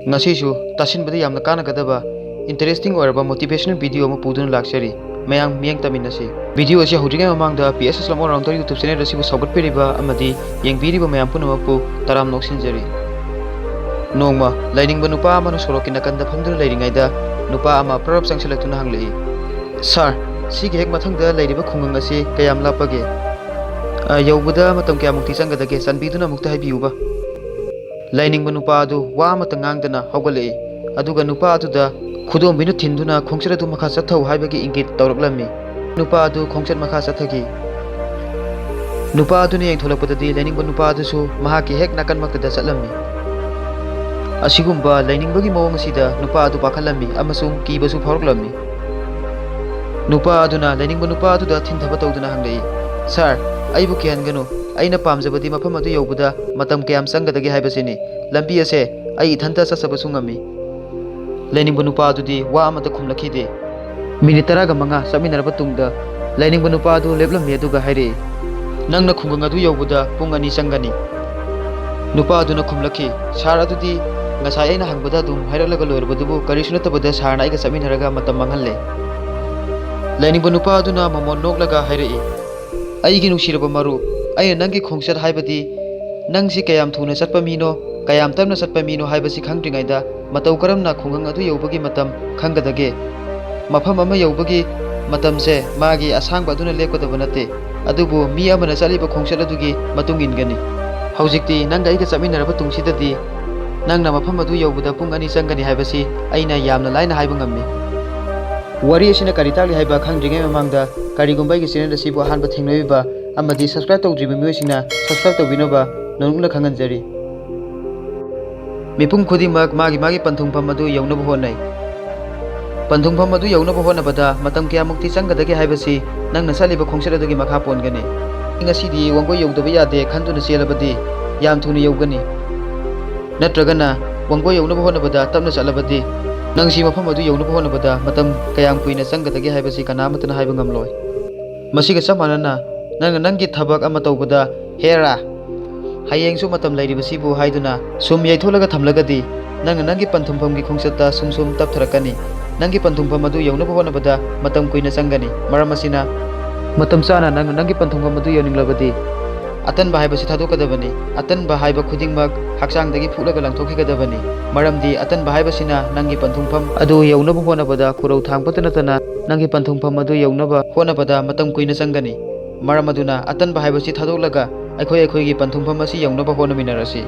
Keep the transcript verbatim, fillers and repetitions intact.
ꯉꯁꯤꯁꯨ ꯇꯥꯁꯤꯟꯕꯗ ꯌꯥꯝꯅ ꯀꯥꯟꯅꯒꯗꯕ, interesting ꯑꯣꯏꯔꯕ motivational video ꯑꯃ ꯄꯨꯗꯨꯅ ꯂꯥꯛꯆꯔꯤ꯫ ꯃꯌꯥꯝ ꯃꯤꯠꯌꯦꯡ ꯇꯝꯃꯤꯟꯅꯁꯤ꯫ Video ꯑꯁꯤ ꯍꯧꯗ꯭ꯔꯤꯉꯩ ꯃꯃꯥꯡꯗ P S S Lam All Rounder YouTube channel ꯑꯁꯤꯕꯨ ꯁꯧꯒꯠꯄꯤꯔꯤꯕ ꯑꯃꯗꯤ ꯌꯦꯡꯕꯤꯔꯤꯕ ꯃꯌꯥꯝ ꯄꯨꯝꯅꯃꯛꯄꯨ ꯇꯔꯥꯝꯅ ꯑꯣꯛꯁꯤꯟꯖꯔꯤ꯫ ꯅꯣꯡꯃ ꯂꯥꯏꯅꯤꯡꯕ ꯅꯨꯄꯥ ꯑꯃꯅ ꯁꯣꯔꯣꯛꯀꯤ ꯅꯥꯀꯟꯗ ꯐꯝꯗꯨꯅ ꯂꯩꯔꯤꯉꯩꯗ, ꯅꯨꯄꯥ ꯑꯃ ꯄ꯭ꯔꯞ ꯆꯪꯁꯤꯜꯂꯛꯇꯨꯅ ꯍꯪꯂꯛꯏ, "Sir, ꯁꯤꯒꯤ ꯍꯦꯛ ꯃꯊꯪꯗ ꯂꯩꯔꯤꯕ ꯈꯨꯡꯒꯪ ꯑꯁꯤ ꯀꯌꯥꯝ ꯂꯥꯞꯄꯒꯦ? ꯑ, ꯌꯧꯕꯗ ꯃꯇꯝ ꯀꯌꯥꯃꯨꯛꯇꯤ ꯆꯪꯒꯗꯒꯦ? ꯆꯥꯟꯕꯤꯗꯨꯅ ꯑꯃꯨꯛꯇ ꯍꯥꯏꯕꯤꯌꯨꯕ?" ꯂꯥꯏꯅꯤꯡꯕ ꯅꯨꯄꯥ ꯑꯗꯨ ꯋꯥ ꯑꯃꯠꯇ ꯉꯥꯡꯗꯅ ꯍꯧꯒꯠꯂꯛꯏ, ꯑꯗꯨꯒ ꯅꯨꯄꯥ ꯑꯗꯨꯗ ꯈꯨꯗꯣꯝꯕꯤꯅ ꯊꯤꯟꯗꯨꯅ ꯈꯣꯡꯆꯠ ꯑꯗꯨ ꯃꯈꯥ ꯆꯠꯊꯧ ꯍꯥꯏꯕꯒꯤ ꯏꯪꯒꯤꯠ ꯇꯧꯔꯛꯂꯝꯃꯤ꯫ ꯅꯨꯄꯥ ꯑꯗꯨ ꯈꯣꯡꯆꯠ ꯃꯈꯥ ꯆꯠꯊꯈꯤ꯫ ꯅꯨꯄꯥ ꯑꯗꯨꯅ ꯌꯦꯡꯊꯣꯛꯂꯛꯄꯗꯗꯤ ꯂꯥꯏꯅꯤꯡꯕ ꯅꯨꯄꯥ ꯑꯗꯨꯁꯨ ꯃꯍꯥꯛꯀꯤ ꯍꯦꯛ ꯅꯥꯀꯟꯃꯛꯇꯗ ꯆꯠꯂꯝꯃꯤ꯫ ꯑꯁꯤꯒꯨꯝꯕ ꯂꯥꯏꯅꯤꯡꯕꯒꯤ ꯃꯑꯣꯡ ꯑꯁꯤꯗ ꯅꯨꯄꯥ ꯑꯗꯨ ꯄꯥꯈꯠꯂꯝꯃꯤ ꯑꯃꯁꯨꯡ ꯀꯤꯕꯁꯨ ꯐꯥꯎꯔꯛꯂꯝꯃꯤ꯫ ꯅꯨꯄꯥ ꯑꯗꯨꯅ ꯂꯥꯏꯅꯤꯡꯕ ꯅꯨꯄꯥ ꯑꯗꯨꯗ ꯊꯤꯟꯊꯕ ꯇꯧꯗꯨꯅ ꯍꯪꯂꯛꯏ, "Sir, ꯑꯩꯕꯨ ꯀꯤꯍꯟꯒꯅꯨ꯫ ꯑꯩꯅ ꯄꯥꯝꯖꯕꯗꯤ ꯃꯐꯝ ꯑꯗꯨ ꯌꯧꯕꯗ ꯃꯇꯝ ꯀꯌꯥꯝ ꯆꯪꯒꯗꯒꯦ ꯍꯥꯏꯕꯁꯤꯅꯤ꯫ ꯂꯝꯕꯤ ꯑꯁꯦ ꯑꯩ ꯏꯊꯟꯇ ꯆꯠꯆꯕꯁꯨ ꯉꯝꯃꯤ꯫" ꯂꯥꯏꯅꯤꯡꯕ ꯅꯨꯄꯥ ꯑꯗꯨꯗꯤ ꯋꯥ ꯑꯃꯠꯇ ꯈꯨꯝꯂꯛꯈꯤꯗꯦ꯫ ꯃꯤꯅꯤꯠ ꯇꯔꯥꯒ ꯃꯉꯥ ꯆꯠꯃꯤꯟꯅꯔꯕ ꯇꯨꯡꯗ ꯂꯥꯏꯅꯤꯡꯕ ꯅꯨꯄꯥ ꯑꯗꯨ ꯂꯦꯞꯂꯝꯃꯤ ꯑꯗꯨꯒ ꯍꯥꯏꯔꯛꯏ, "ꯅꯪꯅ ꯈꯨꯡꯒꯪ ꯑꯗꯨ ꯌꯧꯕꯗ ꯄꯨꯡ ꯑꯅꯤ ꯆꯪꯒꯅꯤ꯫" ꯅꯨꯄꯥ ꯑꯗꯨꯅ ꯈꯨꯝꯂꯛꯈꯤ, "Sir ꯑꯗꯨꯗꯤ ꯉꯁꯥꯏ ꯑꯩꯅ ꯍꯪꯕꯗ ꯑꯗꯨꯝ ꯍꯥꯏꯔꯛꯂꯒ ꯂꯣꯏꯔꯕꯗꯨꯕꯨ ꯀꯔꯤꯁꯨ ꯅꯠꯇꯕꯗ sirꯅ ꯑꯩꯒ ꯆꯠꯃꯤꯟꯅꯔꯒ ꯃꯇꯝ ꯃꯥꯡꯍꯜꯂꯦ꯫" ꯂꯥꯏꯅꯤꯡꯕ ꯅꯨꯄꯥ ꯑꯗꯨꯅ ꯃꯃꯣꯟ ꯅꯣꯛꯂꯒ ꯍꯥꯏꯔꯛꯏ, "ꯑꯩꯒꯤ ꯅꯨꯡꯁꯤꯔꯕ ꯃꯔꯨꯞ, ꯑꯩꯅ ꯅꯪꯒꯤ ꯈꯣꯡꯆꯠ ꯍꯥꯏꯕꯗꯤ ꯅꯪꯁꯤ ꯀꯌꯥꯝ ꯊꯨꯅ ꯆꯠꯄ ꯃꯤꯅꯣ, ꯀꯌꯥꯝ ꯇꯞꯅ ꯆꯠꯄ ꯃꯤꯅꯣ ꯍꯥꯏꯕꯁꯤ ꯈꯪꯗ꯭ꯔꯤꯉꯩꯗ ꯃꯇꯧ ꯀꯔꯝꯅ ꯈꯨꯡꯒꯪ ꯑꯗꯨ ꯌꯧꯕꯒꯤ ꯃꯇꯝ ꯈꯪꯒꯗꯒꯦ? ꯃꯐꯝ ꯑꯃ ꯌꯧꯕꯒꯤ ꯃꯇꯝꯁꯦ ꯃꯥꯒꯤ ꯑꯁꯥꯡꯕ ꯑꯗꯨꯅ ꯂꯦꯞꯀꯗꯕ ꯅꯠꯇꯦ, ꯑꯗꯨꯕꯨ ꯃꯤ ꯑꯃꯅ ꯆꯠꯂꯤꯕ ꯈꯣꯡꯆꯠ ꯑꯗꯨꯒꯤ ꯃꯇꯨꯡ ꯏꯟꯒꯅꯤ꯫ ꯍꯧꯖꯤꯛꯇꯤ ꯅꯪꯒ ꯑꯩꯒ ꯆꯠꯃꯤꯟꯅꯔꯕ ꯇꯨꯡꯁꯤꯗꯗꯤ ꯅꯪꯅ ꯃꯐꯝ ꯑꯗꯨ ꯌꯧꯕꯗ ꯄꯨꯡ ꯑꯅꯤ ꯆꯪꯒꯅꯤ ꯍꯥꯏꯕꯁꯤ ꯑꯩꯅ ꯌꯥꯝꯅ ꯂꯥꯏꯅ ꯍꯥꯏꯕ ꯉꯝꯃꯤ꯫" ꯋꯥꯔꯤ ꯑꯁꯤꯅ ꯀꯔꯤ ꯇꯥꯛꯂꯤ ꯍꯥꯏꯕ ꯈꯪꯗ꯭ꯔꯤꯉꯩ ꯃꯃꯥꯡꯗ, ꯀꯔꯤꯒꯨꯝꯕ ꯑꯩꯒꯤ channel ꯑꯁꯤꯕꯨ ꯑꯍꯥꯟꯕ ꯊꯦꯡꯅꯕꯤꯕ ꯑꯃꯗꯤ subscribe ꯇꯧꯗ꯭ꯔꯤꯕ ꯃꯤꯑꯣꯏꯁꯤꯡꯅ subscribe ꯇꯧꯕꯤꯅꯕ ꯅꯧꯅ ꯈꯪꯍꯟꯖꯔꯤ꯫ ꯃꯤꯄꯨꯝ ꯈꯨꯗꯤꯡꯃꯛ ꯃꯥꯒꯤ ꯃꯥꯒꯤ ꯄꯟꯊꯨꯡꯐꯝ ꯑꯗꯨ ꯌꯧꯅꯕ ꯍꯣꯠꯅꯩ꯫ ꯄꯟꯊꯨꯡꯐꯝ ꯑꯗꯨ ꯌꯧꯅꯕ ꯍꯣꯠꯅꯕꯗ ꯃꯇꯝ ꯀꯌꯥꯃꯨꯛꯇꯤ ꯆꯪꯒꯗꯒꯦ ꯍꯥꯏꯕꯁꯤ ꯅꯪꯅ ꯆꯠꯂꯤꯕ ꯈꯣꯡꯆꯠ ꯑꯗꯨꯒꯤ ꯃꯈꯥ ꯄꯣꯟꯒꯅꯤ꯫ "ꯉꯁꯤꯗꯤ ꯋꯥꯡꯒꯣꯏ ꯌꯧꯗꯕ ꯌꯥꯗꯦ" ꯈꯟꯗꯨꯅ ꯆꯦꯜꯂꯕꯗꯤ ꯌꯥꯝ ꯊꯨꯅ ꯌꯧꯒꯅꯤ꯫ ꯅꯠꯇ꯭ꯔꯒꯅ ꯋꯥꯡꯒꯣꯏ ꯌꯧꯅꯕ ꯍꯣꯠꯅꯕꯗ ꯇꯞꯅ ꯆꯠꯂꯕꯗꯤ ꯅꯪꯁꯤ ꯃꯐꯝ ꯑꯗꯨ ꯌꯧꯅꯕ ꯍꯣꯠꯅꯕꯗ ꯃꯇꯝ ꯀꯌꯥꯝ ꯀꯨꯏꯅ ꯆꯪꯒꯗꯒꯦ ꯍꯥꯏꯕꯁꯤ ꯀꯅꯥ ꯑꯃꯠꯇꯅ ꯍꯥꯏꯕ ꯉꯝꯂꯣꯏ꯫ ꯃꯁꯤꯒ ꯆꯞ ꯃꯥꯟꯅꯅ, ꯅꯪꯅ ꯅꯪꯒꯤ ꯊꯕꯛ ꯑꯃ ꯇꯧꯕꯗ "ꯍꯦꯔꯥ, ꯍꯌꯦꯡꯁꯨ ꯃꯇꯝ ꯂꯩꯔꯤꯕꯁꯤꯕꯨ" ꯍꯥꯏꯗꯨꯅ ꯁꯨꯝ ꯌꯩꯊꯣꯛꯂꯒ ꯊꯝꯂꯒꯗꯤ, ꯅꯪꯅ ꯅꯪꯒꯤ ꯄꯟꯊꯨꯡꯐꯝꯒꯤ ꯈꯣꯡꯆꯠꯇ ꯁꯨꯝ ꯁꯨꯝ ꯇꯞꯊꯔꯛꯀꯅꯤ꯫ ꯅꯪꯒꯤ ꯄꯟꯊꯨꯡꯐꯝ ꯑꯗꯨ ꯌꯧꯅꯕ ꯍꯣꯠꯅꯕꯗ ꯃꯇꯝ ꯀꯨꯏꯅ ꯆꯪꯒꯅꯤ꯫ ꯃꯔꯝ ꯑꯁꯤꯅ, ꯃꯇꯝ ꯆꯥꯅ ꯅꯪꯅ ꯅꯪꯒꯤ ꯄꯟꯊꯨꯡꯐꯝ ꯑꯗꯨ ꯌꯧꯅꯤꯡꯂꯕꯗꯤ, ꯑꯇꯟꯕ ꯍꯥꯏꯕꯁꯤ ꯊꯥꯗꯣꯛꯀꯗꯕꯅꯤ꯫ ꯑꯇꯟꯕ ꯍꯥꯏꯕ ꯈꯨꯗꯤꯡꯃꯛ ꯍꯛꯆꯥꯡꯗꯒꯤ ꯐꯨꯛꯂꯒ ꯂꯪꯊꯣꯛꯈꯤꯒꯗꯕꯅꯤ꯫ ꯃꯔꯝꯗꯤ ꯑꯇꯟꯕ ꯍꯥꯏꯕꯁꯤꯅ ꯅꯪꯒꯤ ꯄꯟꯊꯨꯡꯐꯝ ꯑꯗꯨ ꯌꯧꯅꯕ ꯍꯣꯠꯅꯕꯗ ꯈꯨꯔꯧ ꯊꯥꯡꯕꯇ ꯅꯠꯇꯅ ꯅꯪꯒꯤ ꯄꯟꯊꯨꯡꯐꯝ ꯑꯗꯨ ꯌꯧꯅꯕ ꯍꯣꯠꯅꯕꯗ ꯃꯇꯝ ꯀꯨꯏꯅ ꯆꯪꯒꯅꯤ꯫ ꯃꯔꯝ ꯑꯗꯨꯅ ꯑꯇꯟꯕ ꯍꯥꯏꯕꯁꯤ ꯊꯥꯗꯣꯛꯂꯒ ꯑꯩꯈꯣꯏ ꯑꯩꯈꯣꯏꯒꯤ ꯄꯟꯊꯨꯡꯐꯝ ꯑꯁꯤ ꯌꯧꯅꯕ ꯍꯣꯠꯅꯃꯤꯟꯅꯔꯁꯤ꯫